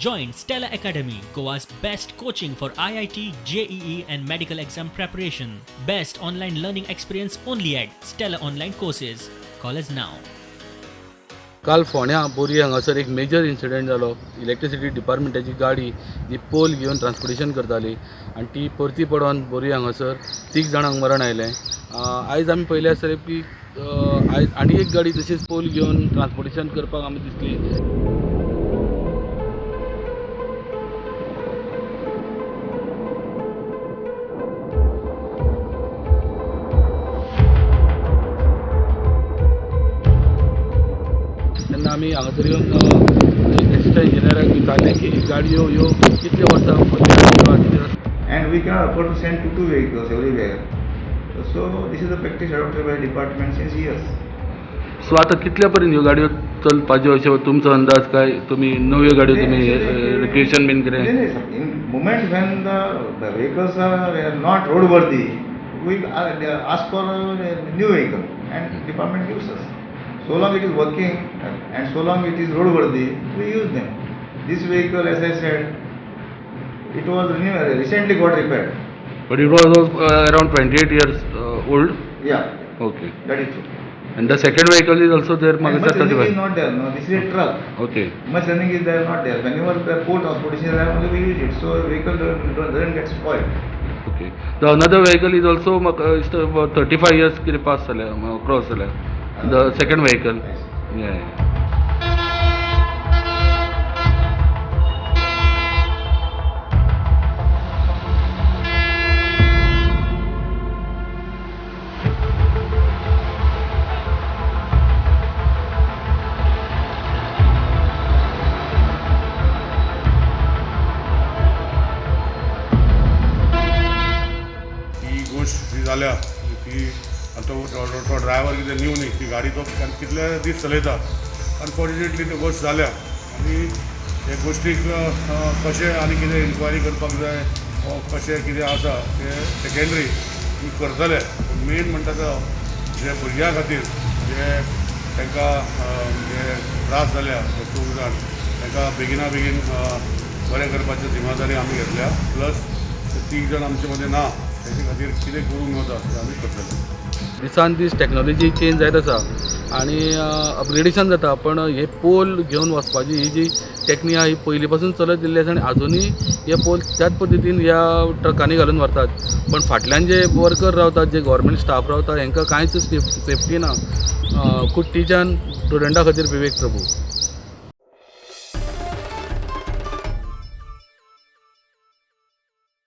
Join Stella Academy, Goa's best coaching for IIT, JEE, and medical exam preparation. Best online learning experience only at Stella Online Courses. Call us now. काल फोंड्या बोरये हांगासर एक major incident जालो. Electricity डिपार्टमेंटाची गाडी जी poll घेवन transportation करताली आनी ती परती पडोन बोरये हांगासर 3 जाणांक मरण आयलें. आयज आमी पळयलें आसतलें की आयज आनी एक गाडी तशीच पोल घेवन ट्रान्सपोर्टेशन करपाक आमी दिसली. तेन्ना आमी हांगासर येवन एसिस्टंट इंजिनियराक विचारलें की गाडयो ह्यो कितले वर्सां. And we cannot afford to send 2 vehicles everywhere. So this is a practice adopted by department since years. So आतां कितल्या पर्यंत ह्यो गाडयो चलपाच्यो अशें तुमचो अंदाज काय? तुमी नव्यो गाडयो तुमी रिक्रिएशन बीन कितें? In moment when the vehicles are not roadworthy, we ask for a new vehicle and department gives us. So long it is working and so long it is roadworthy, we use them. This vehicle, as I said, it was recently got repaired. But it was around 28 years old? Yeah. Okay. That is true. And the second vehicle is also there? And much running is not there. No, this is a truck. Okay. Much running is there, not there. Whenever the port transportation is there, only we use it. So vehicle doesn't get spoiled. Okay. The another vehicle is also 35 years pass cross. The second vehicle. Yes. Yeah. ही गोष्ट जी जाल्या ती तो driver कितें new न्ही, ती गाडी तो कितले दीस चलयता. अनफॉर्च्युनेटली ती गोश्ट जाल्या आनी हे गोश्टीक कशें आनी कितें इन्क्वायरी करपाक जाय वा कशें कितें आसा तें सेकेंडरी तुमी करतले. मेन म्हणटा तो जे भुरग्यां खातीर जे तांकां जे त्रास जाल्या ते 2 जाण तांकां बेगिना बेगीन बरें करपाची जिम्मेदारी आमी घेतल्या. प्लस ते 3 जाण आमचे मदीं ना, तेजे खातीर कितें करूंक वता तें आमी करतले. दिसान दीस टॅक्नोलॉजी चेंज जायत आसा आनी अपग्रेडेशन जाता, पण हे पोल घेवन वचपाची ही जी टॅक्नीक आहा ही पयलीं पासून चलत येयल्ली आसा आनी आजुनूय हे पोल त्याच पद्दतीन ह्या ट्रकांनी घालून व्हरतात. पण फाटल्यान जे वर्कर रावतात, जे गव्हर्मेंट स्टाफ रावता, हेंकां कांयच सेफ्टी ना. कुट्टीच्यान स्टुडंटा खातीर विवेक प्रभू.